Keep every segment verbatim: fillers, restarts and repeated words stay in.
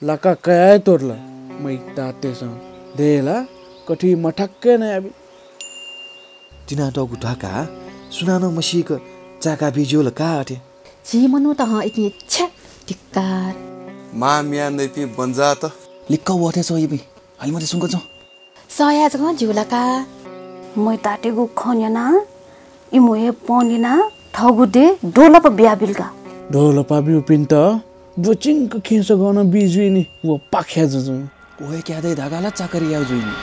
लाका कयाः त्वःतल। मय्तातय्सं दय् ला कथि मथाक्क नयाबी। तिनातःगु ध्वाखा सुनानं मसीक चाय्का बी ज्यू ला का अथे। झी मनूत हं इपिं छ्या धिक्कार। मां म्ये नइपिं बन्जात। लिक्क वःथें च्वं इपिं। हालि मते सुंक च्वं। सह याये जकं ज्यू ला का। मय्तातय्गु खँ न्यनाः इमिगु हे पँ लिनाः थःगु देय् ढोलपा बियाबिल का। ढोलपा ब्यूपिन्त द्वचिंक खिं सगं नं बी जुइनि व पाख्या जुजुं। व हे क्यादे धाःसा ला चाकरी याये जुइनि।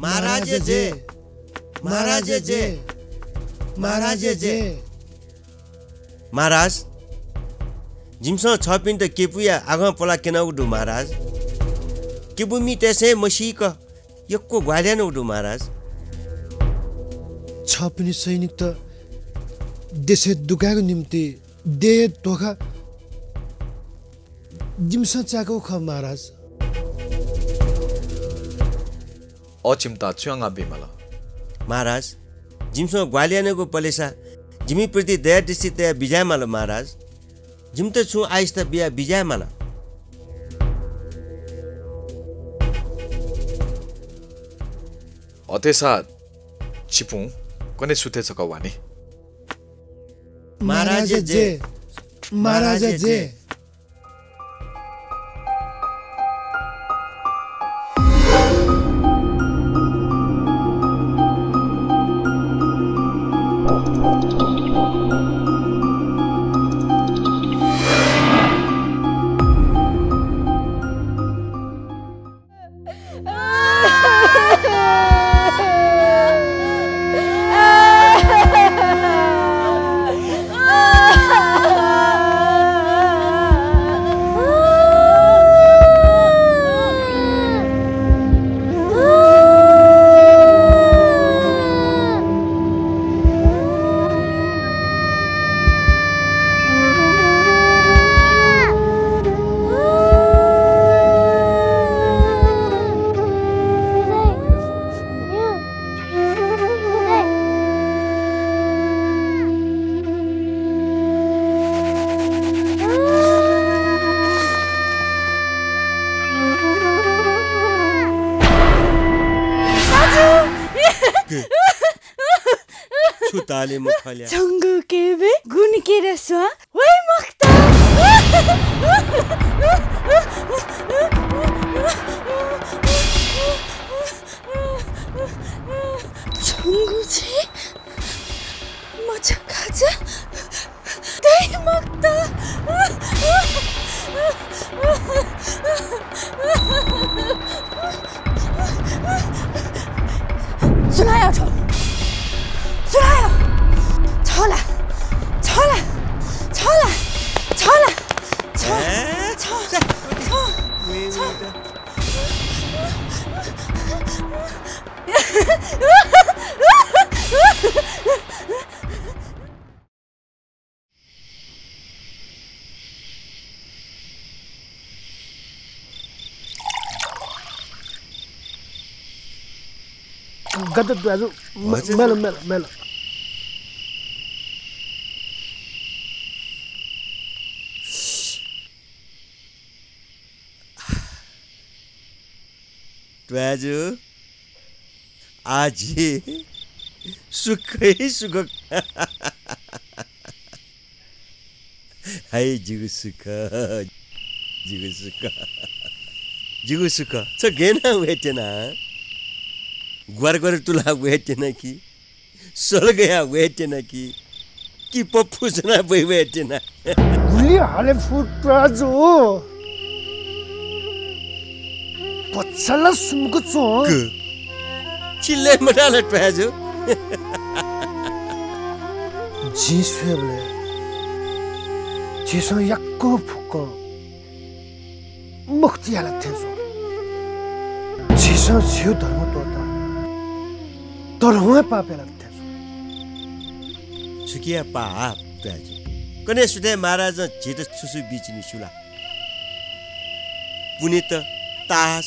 महाराज जय, महाराज जय, महाराज जय। महाराज, जिमिसं छःपिन्त केपुया आगं पलाः क्यनागु दु महाराज। केपुमितय्सं हे मसीक यक्व ग्वाहालि यानागु दु महाराज। छःपिनि सैनिकत देशय् दुकायेगु निम्तिं देय् ध्वाखा जिमिसं चाय्कागु खः महाराज। अ, छिमित छु यानाः बीमाल? महाराज, जिमिसं ग्वाहालि यानागु पलेसा जिमि प्रति दया दृष्टि तयाः बिज्यायेमाल महाराज। जिमित छुं आशिष बियाः बिज्यायेमाल। अथेसा छिपिं कन्हय् सुथय् छकः वा नि। महाराज जय, महाराज जय। छु ताले मखल्या। छंगु केबे गुण केरा स्वां वइ मखुत। छंगु छेँ मचा खाचा दइ मखुत। सुनाया थ्व? सुनाया? छ ला? छ ला? छ ला? छ ला? छ, ए? छ, छ, छ। गत दाजु, म-, हजुर। Mail, mail, mail. त्वाजु, आः झी सुखै सुख। हाय जिगु सुख, जिगु सुख, जिगु सुख। छ गय् याना वयेत्यना? ग्वार ग्वार तुला वयेत्यना कि? स्वर्गया वयेत्यना कि, कि पप्पु जना बइ वयेत्यना? गुलि हाले फु त्वाजु। पछाला सुम्क च्वं। गु? चिल्ले मडाला त्वाजु। जिं स्वयेबलय् झीसं याक्व फुक्कं मखुत याला थें च्वं। झीसं झीगु धर्म त्वःता तःधंगु हे पाप याला थें च्वं। छुकिया पाप त्वाजु? कन्हय् सुथय् महाराजं झीत छु छु बीचिनि सु ला? पुनेत, तास,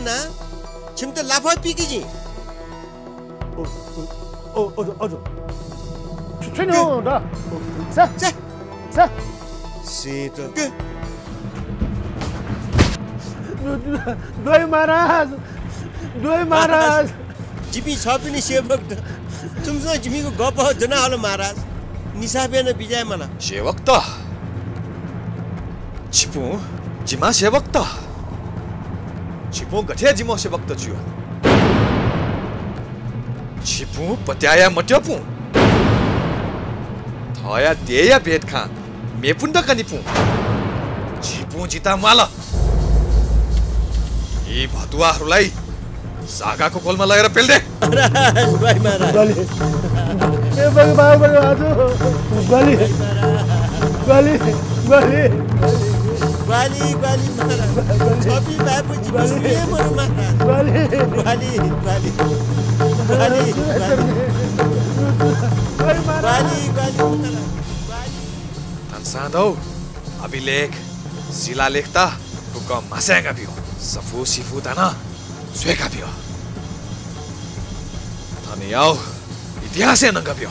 याना छिमित लाफः पिकि जिं। ओ, ओ, ओ, अजो, अजो। छु, छु न्यू द? चा। चा। चा। सीत। दु-, दु-, द्वै महाराज। द्वै महाराज। जिपिं छपिनि सेवक द। तुमसं जिमिगु गप ज्वना हल महाराज। निसाफ याना बिज्याये माला। सेवक द। छिपुं जिमा सेवक द। छिपुं गथे जिमो सेवक द जुयो? छिपुं पत्याया मत्यपुं। थया देया भेद खां मेपुन्द कनिपुं। छिपुं जिता माला। यी भतुवाहरूलाई सागाको खोलमा लगेर पेल दे। महाराज, भाइ महाराज। बलि। ए, बलि, बाबु, बलि, हजुर। बलि। बलि, बलि। ग्वालि, ग्वालि महाराज। छपि बापु जिपु सुये मरु महाराज। ग्वालि। ग्वालि, ग्वालि। ग्वालि, ग्वालि। बलि महाराज। ग्वालि, ग्वालि महाराज। ग्वालि। धन्सां दौ, अभिलेख, शिलालेखत फुक्क म्हासाय्‌का ब्यु। सफू सिफू धन स्वय्‌का ब्यु। थन याउ इतिहासय् नंगा ब्यु।